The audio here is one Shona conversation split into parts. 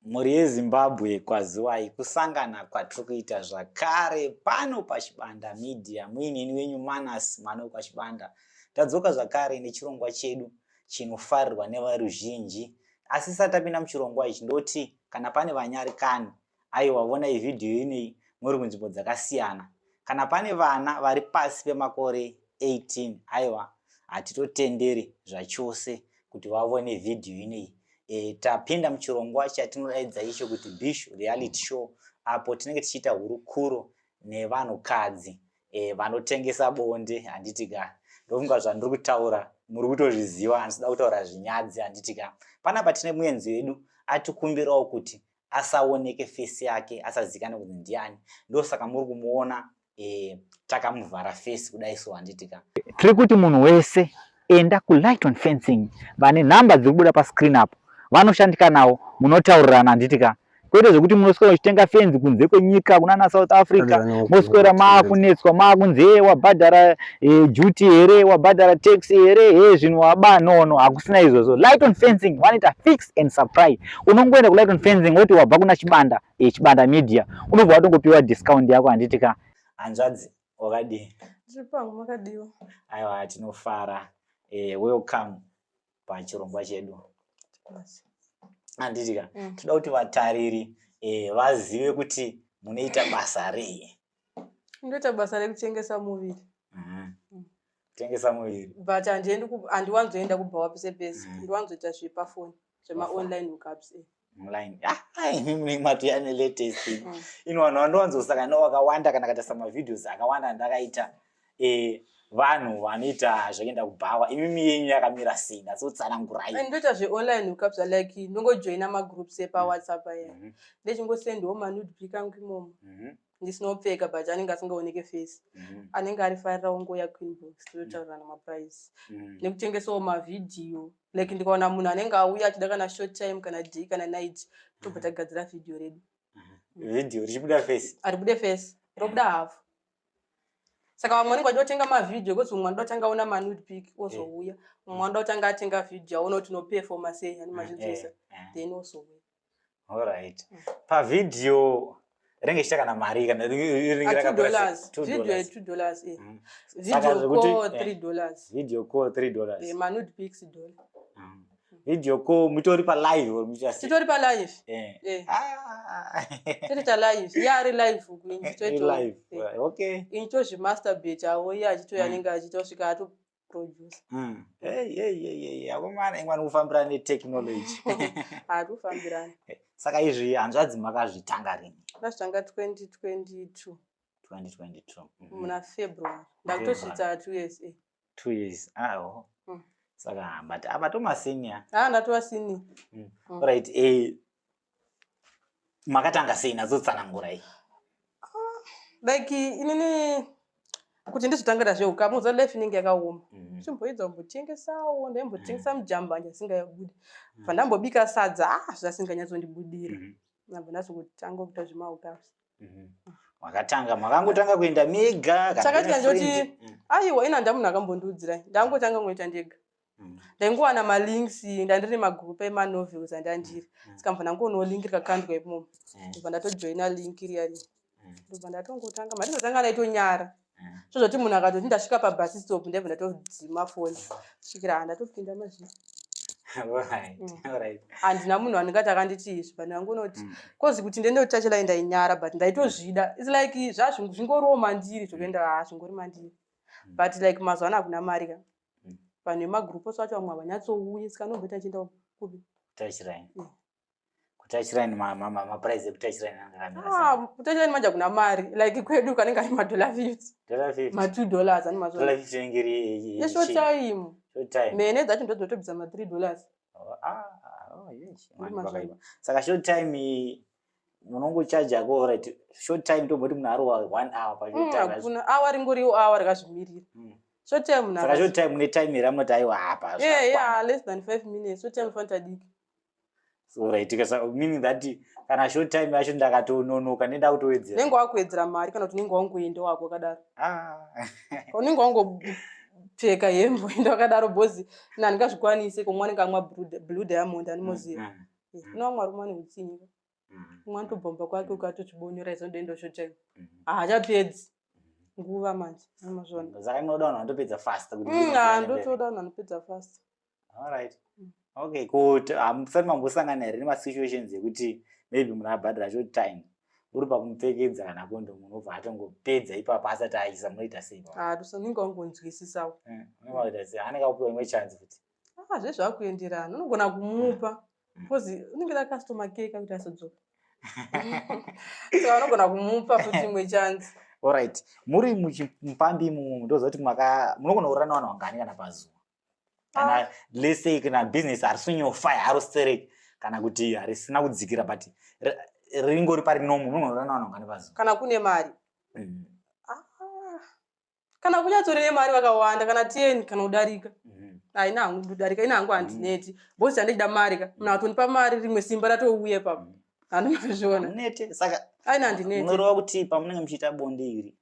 Mhuri yeZimbabwe kwaziwai kusangana kwatiri kuita zvakare pano paChibanda Media muineni wenyu Manas mwana wekwaChibanda. Tadzoka zvakare nechirongwa chedu chinofarirwa neveruzhinji asi tisati tapinda muchirongwa ichi ndoti kana pane vanyarikani aiwa vonai vhidhiyo inei muri kunzvimbo dzakasiyana kana pane vana vari pasi pemakore 18 aiwa hatitotenderi zvachose kuti vavone vhidhiyo inei e, tapinda muchirongwa chatinodaidza icho kuti bishu reality show apo tinenge tichiita hurukuro nevanhukadzi e, vanotengesa bonde handiti ka ndofunga zvandiri kutaura muri kutozviziva handisida kutaura zvinyadzi handiti ka panapa tine muenzi wedu atikumbirawo kuti asaoneke fesi yake asazikanwe kuti ndiani ndosaka muri kumuona e, takamuvhara fesi kudai so handiti ka tiri kuti munhu wese enda kulighton fencing vane nhamba dziri kubuda pascreen apo vanoshandika nawo munotaurirana handiti ka kwete zvekuti munoswera muchitenga fenzi kunze kwenyika kunana South Africa moswera maakunetswa maakunzi he wabhadhara e, duty here wabhadhara tax here he zvinhu waba no no hakusina izvozvo light on fencing vanoita fix and supply unongoenda kulight on fencing woti wabva kuna Chibanda e, Chibanda Media unobva watongopiwa discount yako handiti ka hanzvadzi wakadii Tiri pangu makadiwa. aiwa tinofara e, welcome pachirongwa chedu handiti ka toda kuti vatariri e, vazive kuti munoita basa rei Ndoita basa rekutengesa muviri. Kutengesa muviri But handiendi handiwanzoenda kubhawa pese pese. Ndiwanzoita zvepafoni, zvema online hookups. Online ah imi munenge matoya nelatest ino vanhu vandowanzosangana navo vakawanda kana katarisa mavideos akawanda andakaita e, vanhu vanoita zvekuenda kubhawa imimi yenyu yakamira sei ndatsotsanangurai And ndoita zveonline hookups like ndongojoina magroups epaWhatsApp aya. Ndechingosendawo manude pic angu imomo. Ndisina kupfeka but anenge asingaoneke face. Anenge arifarira ongoya kuinbox totaurirana maprice. Nekutengesawo mavhidhiyo like ndikaona munhu anenge auya achida kana short time kana day kana night tobva tagadzira vhidhiyo redu. Vhidhiyo richibuda face Haribude face, robuda hafu. Saka vamwe vanenge vachida kutenga mavhidhiyo because umwe anoda kutanga aona manude pic ozouya. Umwe anoda kutanga atenga vhidhiyo aona kuti unoperforma sei ani mazvinzwisa then ozouya. Alright pavhidhiyo rinenge ichiita kana mari kana rinenge Ah, rakakura sei? $2. Two Video dollars. $2. Saka Video zvekuti- call $3. Video call $3. Manude pics dollar. Video call mutori palive or muchiita sei? Titori palive. Ah. Totoita live. Iye ari live uku ini Iri toito. live okay Ini tozvimasturbate awo iye achitouya anenge achitosvika atoproduce. Hey, hey, hey, hey. Akomana ingwani kufambirana netechnology. Hatikufambirana. Saka izvi hanzvadzi makazvitanga rini? Ndazvitanga 2022 2022. Muna February. Ndakutosvitsa 2 years. 2 years ah, oh. Saka but apa tomasenior. Ah, ndatova senior. Right, makatanga sei natsotsanangurai? Like inini kuti ndizvitangira zvehukama uza life inenge yakaoma. Chimboedza kumbotengesawo, ndaimbotengesa mujambanja asingabudi. Bva ndambobika sadza, ah, zvasinganyatsondibudira. Ndabva ndazongotanga kuita zvemahookups. Makatanga makangotanga kuenda mega kana Chakaitika mune friend? ndoti aiwa ina ndamunhu akambondiudzirai ndangotanga ngoita ndega. Ndaingowana malinks ndandiri magroup emanovels andandiri saka mbva ndangoonawo link rikakandwa imomo ndobva ndatojoina link riya riya ndobva ndatongotanga mandizotanga ndaitonyara zvozvoti munhu akatoti ndasvika pabus stop ndaibva ndatodzima foni kusvikira handatopinda mazvino. Handina munhu anongati akanditi izvi but ndangonoti kozi kuti ndiende kutachela ndainyara but ndaitozvida. Its like zvazvingoriwo mandiri zvokuenda ha zvingori mandiri but like mazuva ano hakuna mari ka. Vanhu vemagroup ose vacho vamwe havanyatsouye saka anomboita achienda kupi? Kutouchline. Kutouchline maprice ekutouchline anga akamira sei? Ah, kutouchline manje hakuna mari like kwedu kanenge ari madollar 50. Dollar 50. Ma$2 ani mazuva Dollar 50 inenge iri neshort time. Short time. Mene dzacho ndo dzinotobvisa ma$3. Oh, ah, oh, yes. Ndi Vanhu mazvo. vakaipa. Saka short time iyi, munongochaja ko right short time tomboti munhu ari wa one hour pa short time Hakuna awa ringoriwo awa rakazvimirira. Short time munhu Saka short time mune time here amunoti aiwa apa Yeah, less than 5 minutes short time fanita diki. So right saka meaning that kana short time yacho ndakatononoka nenda kutowedzera. Unenge wakuwedzera mari kana kuti unenge wangoenda wako wakadaro. Ah. Unenge wangopfeka hembe uenda wakadaro bhozi ina handingazvikwanisi komwe anenge amwa Blue Diamond animoziva. Kune vamwe varume vane utsinye. Umwe anotobva kwake ukatozvibonyora izo ndoenda short time. Haachapedzi nguva manje. Amazvona. Saka inoda vanhu vanotopedza fast kuti business iende mberi. Ndotoda vanhu vanopedza fast. Alright. Okay, ko hamusati mambosangana here nemasituations ekuti maybe munhu abhadhara short time, uri pakumupfekedza kana kondomu, unobva atongopedza ipapo asati aisa, munoita sei ipapo? Ah, unenge wangonzwisisawo. Unenge sei? Anenge akupiwa imwe chance futi? Ah, zvezvakuenderana, unogona kumupa because unenge da customer care kakuti asodzoka, saka unogona kumupa futi imwe chance. Alright, muri muchimupambi imomo, ndoziva kuti maka munogona kurara nevanhu vangani kana pazuva? Kana let's say kana business harisi kunyanyofaya haro sterek, kana kuti harisina kudzikira, but ringori pari normal, munogona kurara nevanhu vangani pazuva? Kana kune mari. Ah, kana kunyatsorine mari vakawanda, kana 10 kana kudarika. Haina hangu kudarika, ina hangu handineti because chandichida mari ka. Munhu atondipa mari, rimwe simba ratouya ipapo, handimazviona. Munete saka? Aina, handineti. Munoreva kuti pamunenge muchiita bonde iri,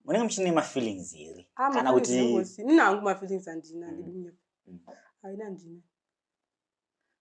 munenge muchine mafeelings here? Ah, kana mafeelings kuti nina hangu mafeelings handina, handidi kunyepa. Haina, handina.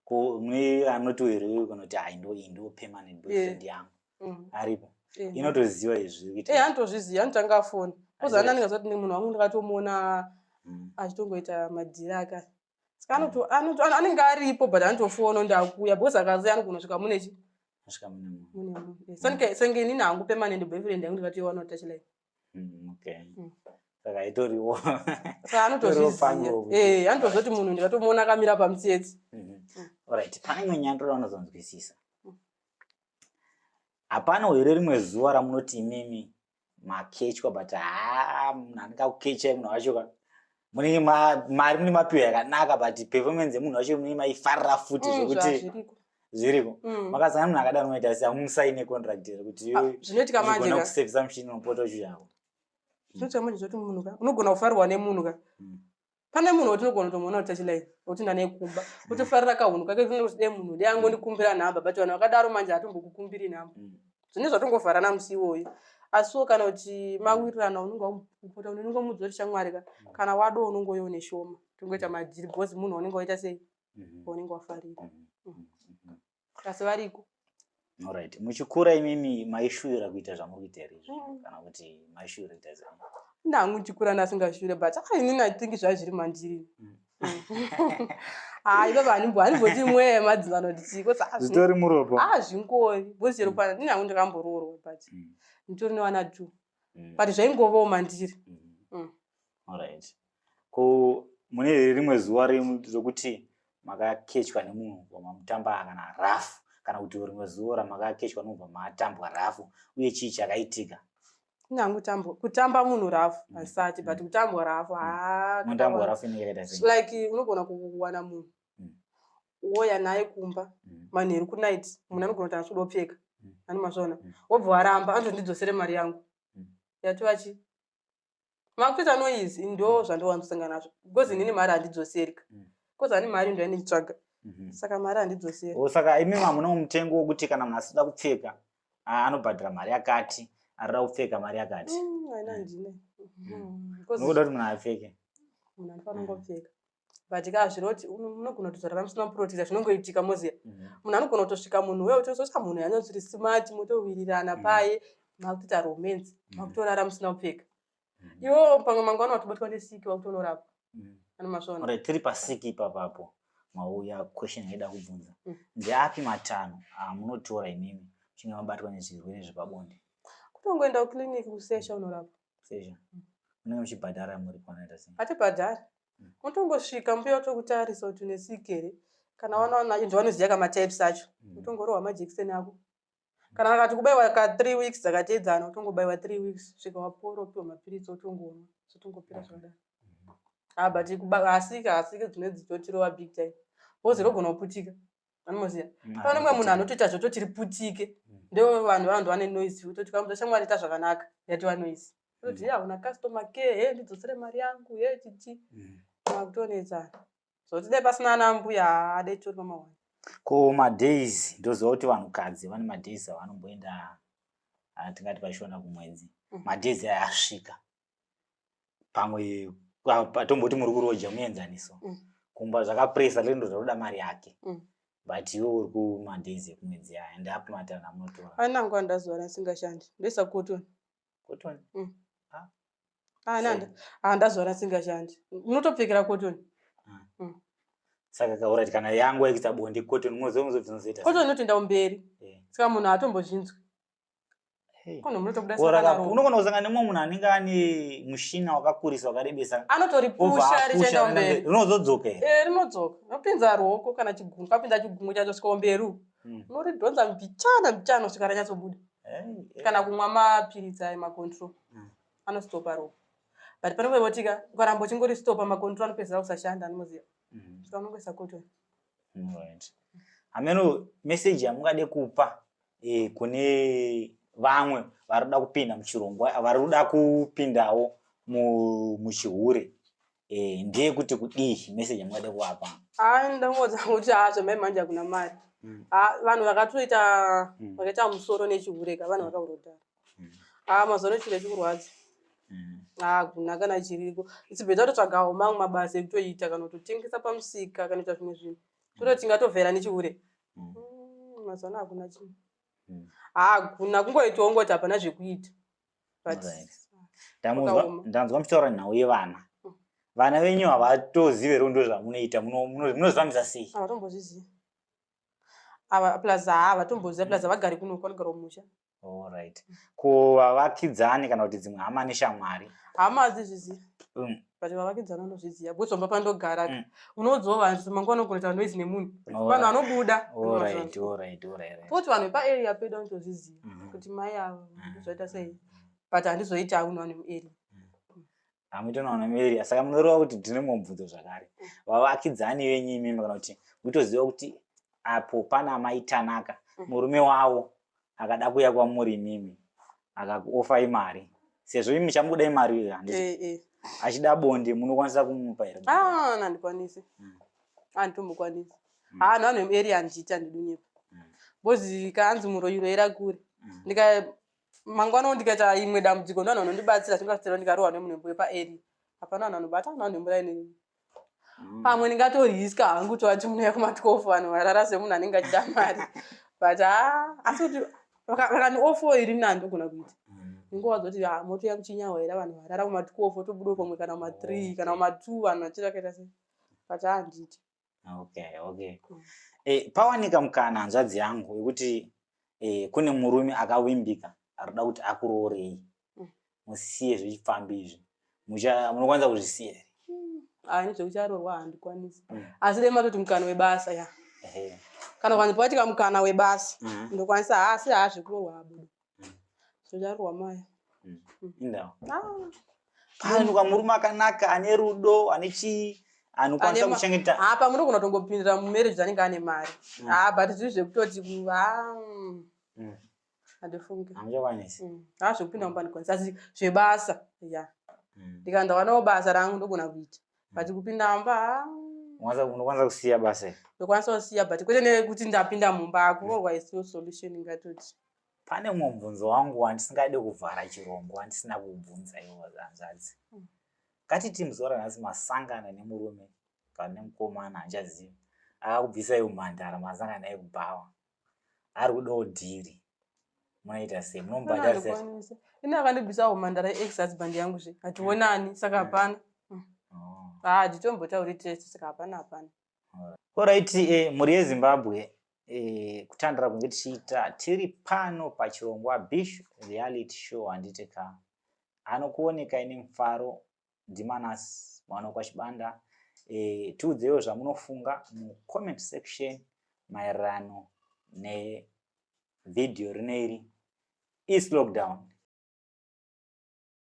Ko mune anoti here kana kuti hai, ndo iyi ndo permanent boyfriend yangu? Aripo? Inotoziva izvi zviri kuitika? Eh, anotozviziva, anotanga afona because ana ndingazoti munhu wangu ndakatomuona achitongoita madhiri aka, saka anenge aripo, but anotofona ndakuya because akaziva anogona kusvika mune chi Asvika mune munhu. Mune munhu. Senge inini hangu permanent boyfriend yangu ndikatoiwana kutachline. Okay. Saka itoriwo Saka anotozviziva. pango Eh, anotozoti munhu ndikatomuona akamira pamutsetse. Alright, pane imwe nyaya ndoda unozonzwisisa. Hapana here rimwe zuva ramunoti imimi makechwa, but haa, munhu anenge akukechai, munhu wacho ka munenge mari mune mapiwa yakanaka, but performance yemunhu wacho munenge maifarira futi zvekuti Zvazviriko. Zviriko? Makasangana munhu akadaro, unoita sei? Hamusaine contract here kuti Ah, zvinoitika manje ugona ka kusevhisa muchini unopota uchiyako? Zvinoitika manje zvoti munhu ka unogona kufarirwa nemunhu ka. Pane munhu woti unogona kutomuona kuti tachiline, woti ndanekumba, wotofarira kahunhu kake, kuti de munhu de angondikumbira nhamba, but vanhu vakadaro manje hatombokukumbiri nhamba. Zvine zvatongovharana musi iwoyo, asiwo kana kuti mawirirana, unenge wamupota, unenge wamuudza kuti shamwari ka, kana wado unongoyo neshoma, tongoita madhiri because munhu waunenge waita sei, waunenge wafarira. Asi variko. Alright, muchikura imimi maishuvira kuita zvamuri kuita here izvi? Kana kuti maishuvira kuita sei? Ndangu ndichikura ndasingashure, but ah, inini I think zvaiva zviri mandiri. Hayi baba, handimboti mweya yemadzimano ndichiko. Zvitori muropa. Ah, zvingori because chero pana inini hangu ndakamboroorwa, but nditori nevana two, but zvaingovawo mandiri. Alright, ko mune here rimwe zuva rokuti makakechwa nemunhu wamamutamba kana rafu, kana kuti rimwe zuva ramakakechwa nobva matambwa rafu, uye chii chakaitika? Ini hangu kutamba munhu rafu hasati, but kutambwa rafu, haa. Mutambwa rafu inenge yakaita sei? Like unogona kuwana munhu, woya naye kumba manheru kunight, munhu anogona kuti haasi kuda kupfeka, ani mazvaona, wobva waramba, anotondidzosere mari yangu. Yatova chi makutoita noise. Ndo zvandowanzosangana nazvo because inini mari handidzoseri ka, because ani mari ndo yandichitsvaga, saka mari handidzoseri. Oh, saka imi hamuna mutengo wokuti kana munhu asida kupfeka, ah, anobhadhara mari yakati, arida kupfeka mari yakati? Haina, handina. Unokuda kuti munhu apfeke. Munhu anofanira kungopfeka, but ka zviroti munogona kutozorara musina muprotector, zvinongoitika moziya. Munhu anogona kutosvika, munhu uya utosvika, munhu yanyatsori smart, motowirirana paye, makutoita romance, makutorara musina kupfeka. Iwo pamwe mangwana watobatwa nesiki, wakutonorapwa, ani mazvona. Alright, tiri pasiki ipapapo, mauya question yaida kubvunza. Ndeapi matanho amunotora imimi muchinge mabatwa nezvirwere zvepabonde? Kutongoenda kuclinic kusesha, unorapwa. Sesha munenge muchibhadhara muri kwanoita sei? Hatibhadhari. Unotongosvika, mbuya otokutarisa kuti une siki here, kana wana ndo vanoziva kamatypes acho. Utongorohwa majekiseni ako, kana vakati kubaiwa ka 3 weeks dzakateedzana, utongobayiwa 3 weeks svika wapora, upiwa mapiritsi, otongonwa, zvotongopera zvakadaro. Ah, but asika asika dzimwe dzitotirova big time because rogona kuputika, anomoziva. Pane mumwe munhu anotoita zvototi riputike. Ndo vanhu vanhu vane noise, utoti kamuza shamwari ita zvakanaka, yatova noise, utoti ya una customer care, he ndidzosere mari yangu, he chichi, makutonetsana. Zoti dai pasina ana mbuya, haadai tori pamahwani. Ko madays, ndoziva kuti vanhukadzi vane madays avanomboenda, ah, tingati pashona kumwedzi. Madays aya asvika, pamwe tomboti muri kuroja, muenzaniso, kumba zvakapresa, lendo zvakuda mari yake. But iwe uri kumadays ekumwedzi aya, and api matanho amunotora? Ana nguva ndazuva randisingashandi, ndoisa cotton. Cotton? Mm. Ah. Ah, ah, ndazuva randisingashandi, unotopfekera cotton. Saka kaurati kana yangu yakuita bonde, cotton unozobvinozoita? Cotton inotoenda kumberi. Saka munhu haatombozvinzwi. Hey. Kono munotobuda. Unogona kusangana nemumwe munhu anenge ane mushina wakakurisa, wakarebesa. Anotoripusha richienda kumberi. Rinozodzoka here? Eh, rinodzoka. Unopinza ruoko kana chigunwe, kapinza chigunwe chacho svika kumberi uku. Unoridhonza mbichana mbichana kusvika ranyatsobuda. Hey. Kana kumwa mapiritsi ayo macontrol anostopa ropa, but panongoivotika ukaramba uchingoristopa, macontrol anopedzisira kusashanda, anomoziva. Saka unongoisa cotton. Right. Hameno meseji yamungade kupa kune vamwe vari kuda kupinda muchirongwa, vari kuda kupindawo muchihure, ndeyekuti kudii, meseji yamungade kuvapa? Hai, ndangodza kuti ha, zvamai manje hakuna mari. Ha, vanhu vakatoita vakaita musoro nechihure ka, vanhu vakaurodhara. Ha, mazuva ano chihure chikurwadza. Hakuna kana chiriko. It's better kutotsvagawo mamwe mabasa ekutoita, kana kutotengesa pamusika, kana kuita zvimwe zvinhu, kutoti tingatovhera nechihure. Mazuva ano hakuna chinhu. Hakuna, kungoitawo ngoti hapana zvekuita, but Kwakaoma. Ndanzwa muchitaura nhau yevana. Vana venyu havatozivi here ndo zvamunoita? Munozvifambisa sei? Havatombozviziva ava, plus haa, havatomboziva, plus havagari kuno, vanogara kumusha. Alright, ko vavakidzani kana kuti dzimwe hama neshamwari? Hama hadzizvizivi, but vavakidzani vanozviziva, because pamba pandogara unoudzawo vanhu kuti mangwana unogona kuita noise nemunhu, vanhu vanobuda. Futi vanhu vepaarea pedu vanotozviziva kuti mai ava zvaita sei, but handizoiti hangu nevanhu vemuarea. Hamuiti navanhu vemuarea. Saka munoreva kuti, ndine mumwe mubvunzo zvakare, vavakidzani venyu imimi, kana kuti mutoziva kuti apo pana Mai Tanaka, murume wavo akada kuuya kwamuri imimi akakuofai mari, sezvo imi muchamuda imari, handiti? Eh, eh. Achida bonde, munokwanisa kumupa here? Ah, handikwanisi. Handitombokwanisi. Ha, nevanhu vemuarea handiiti, handidunyepa, because kaanzi muroyi kure. Ndika mangwana ndikaita imwe dambudziko, ndo vanhu vanondibatsira. Zvingabatsira ndikarohwa nemunhu wepaarea, hapana vanhu vanobata vanhu vemuraini. Pamwe ndingatoriska hangu kuti vati munouya kuma12, vanhu varara, semunhu anenge achida mari, but ha, asi kuti vakandioffer iri nani, ndogona kuita. Ndingowadza kuti ha, motouya kuchinyawa here, vanhu varara kuma12, tobuda pamwe kana kuma3 kana kuma2, vanhu vachiri vakaita sei, but ha, handiiti. Okay. Pawanika mukana, hanzvadzi yangu, wekuti kune murume akavimbika arikuda kuti akuroorei, musiye zvechipfambi izvi, munokwanisa kuzvisiya here? Hai, zvekucharorwa handikwanisi. Asi dai matoti mukana webasa, ya. Kana kwanzi pawatika mukana webasa, ndokwanisa. Ha, asi ha, zvekuroorwa habudo, zvocharorwa maya. Indawo. Ah. Panuka murume akanaka, ane rudo, ane chii, anokwanisa kuchengeta. Ha, pamunogona kutongopindira mumarriage anenge ane mari. Ha, but zviri zvekutoti ha, handifungi. Hamuchakwanisi. Ha, zvekupinda mumba ndikwanisa, asi zvebasa, ya. Ndikandawanawo basa rangu, ndogona kuita, but kupinda mumba, ha. Unokwanisa kusiya basa here? Ndokwanisa kusiya, but kwete nekuti ndapinda mumba. Kuroorwa isiyo solution, ingatoti. Pane mumwe mubvunzo wangu wandisingade kuvhara chirongwa wandisina kubvunza iwo, hanzvadzi. Ngatiti muzuva ranhasi masangana nemurume kana nemukomana, handichazivi, akakubvisai umhandara, masangana naye kubhawa, ari kudawo dhiri, munoita sei? Munomubhadharisa? Handikwanisi. Ine akandibvisa umhandara ex husband yangu zve, hationani, saka hapana. Oh. Ha, hatitombotauri tese, saka hapana, hapana. Alright, mhuri yeZimbabwe, kutandira kunge tichiita tiri pano pachirongwa Bish Reality Show, handiti ka? Anokuonekai nemufaro ndiManas mwana wekwaChibanda. Tiudzeiwo zvamunofunga mucomment section maererano nevhidhiyo rino iri. Is lockdown.